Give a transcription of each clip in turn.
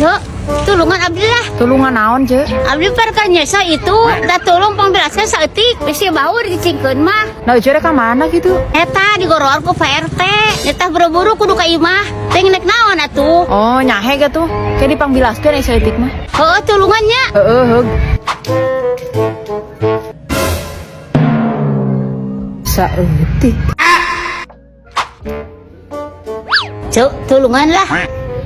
Cek, tulungan abdi lah. Tulungan naon, Cek? Abdi parkir nyesa itu, da tulung pangbelaskeun saeutik, bisi bau dicicingkeun mah. Nah, Ece rek ka mana gitu? Eta digoroan ku Pak RT. Eta buru-buru kudu ka imah. Teh nek naon atuh? Oh, nyahe gitu. Kayak dipangbilaskeun ai saeutik mah. Heueuh, tulungan nya. Heeh, heug. Saeutik. Cek, tulungan lah.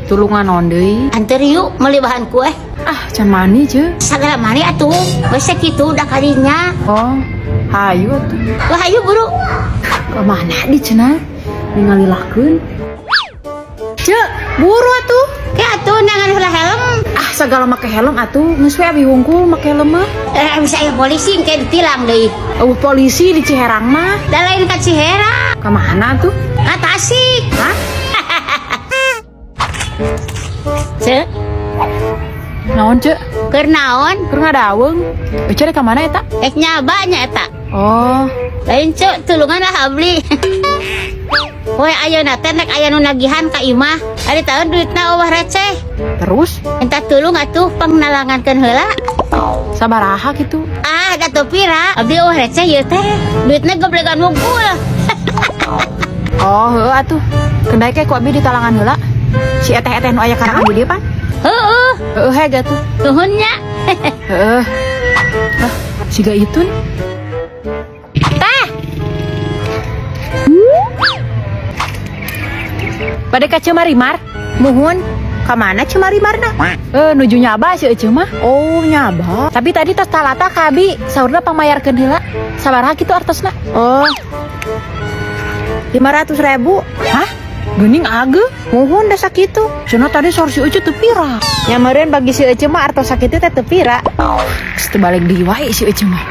Tulungan naon deui? Anter yuk meuli bahan kue. Ah, can mani, Cek. Sagala mani atuh. Geus kitu udah kadinya. Oh, hayu atuh. Wah, ayo buru. Ke mana di cenah? Ningalilakeun. Cek, buru atuh. Ke atuh nangan heula helm. Ah, sagala make helm atuh. Geus we abi wungkul make helm mah. Eh, bisa aya polisi engke ditilang deui. Eueuh polisi di Ciherang mah. Da lain ka Ciherang, Ka mana tuh? Ka Tasik. Hah? Cek, Naon, Cek? Keur naon? Keur ngadaweung. Ece rek ka mana eta? Rek nyaba nya eta. Oh, Lain cek, tulungan lah abdi. Poe ayeuna teh nek aya nu nagihan ka imah. Ari taun duitna eueuh receh. Terus Minta tulung atuh pangnalangankeun heula. Sabaraha gitu? Ah, da teu pira. Abdi eueuh receh ieu teh. Duitna goblegan wungkul. Oh, heueuh atuh. Kendai ke ku abi ditalangan heula. Si eteh-eteh nu aya karangan di dieu pan? Heueuh, Heueuh heg atuh. Nuhun nya. Heueuh. Hah, siga itun. Tah, Bade ka Cemarimar? Muhun, ka mana Cemarimarna? Eh, nuju nyaba si Ece mah. Oh, nyaba. Tapi tadi tos talata ka abi, saurna pangmayarkeun heula. Sabaraha kitu artosna? Oh, 500.000. Hah? Geuning ageuh. Muhun da sakitu. Cenah tadi saur si Ece teu pira. Nya meureun bagi si Ece mah artos sakitu teh teu pira. Geus teu balik deui wae si Ece mah.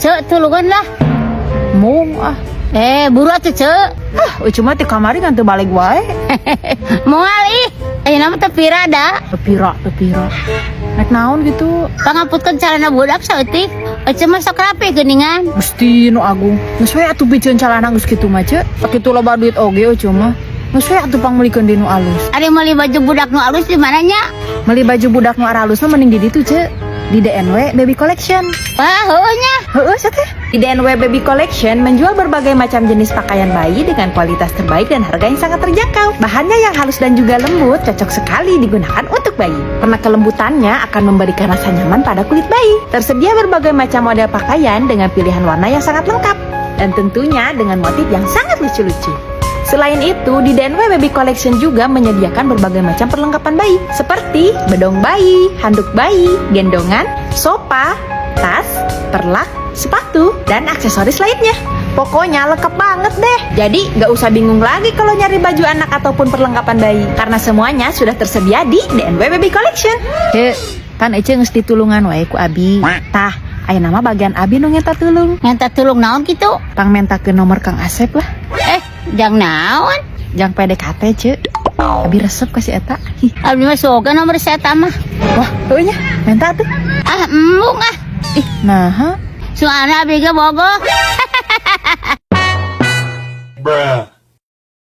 Cek, tulungan lah. Mung ah. Eh, buru atuh cek. Ah, Ece mah ti kamari ngan teu balik wae. Moal ih. Ayeuna mah teu pira da. Teu pira, teu pira. Nek naon gitu? Pangaputkeun calana budak saeutik. Ece mah sok rapi geuningan. Gusti nu agung. Geus we atuh biceun calana geus kitu mah, Ceu. Sakitu loba duit oge Ece mah. Geus we atuh pangmeulikeun deui nu alus. Ari meuli baju budak nu alus di mana nya? Meuli baju budak nu aralus mah mending di ditu, Ceu. Di DNW Baby Collection. Wah, heueuh nya. Heeh, teh. Di DNW Baby Collection menjual berbagai macam jenis pakaian bayi dengan kualitas terbaik dan harga yang sangat terjangkau. Bahannya yang halus dan juga lembut, cocok sekali digunakan untuk bayi. Karena kelembutannya akan memberikan rasa nyaman pada kulit bayi. Tersedia berbagai macam model pakaian dengan pilihan warna yang sangat lengkap. Dan tentunya dengan motif yang sangat lucu-lucu. Selain itu, di DNW Baby Collection juga menyediakan berbagai macam perlengkapan bayi, seperti bedong bayi, handuk bayi, gendongan, sofa, tas, perlak, sepatu, dan aksesoris lainnya. Pokoknya lengkap banget deh. Jadi nggak usah bingung lagi kalau nyari baju anak ataupun perlengkapan bayi, karena semuanya sudah tersedia di DNW Baby Collection. Cek, pan Ece geus ditulungan wae ku Abi. Tah, aya nama bagian Abi nu ngenta tulung. Minta tulung naon kitu? Pangmentakeun nomor Kang Asep lah. Eh, jang naon? Jang PDKT, Cek. Abi resep ka si eta. Hi. Abdi mah soga nomor saya mah. Wah, heueuh nya, menta tuh. Ah, embung ah. Ih, naha. Soalnya abdi ge bogoh. Bruh.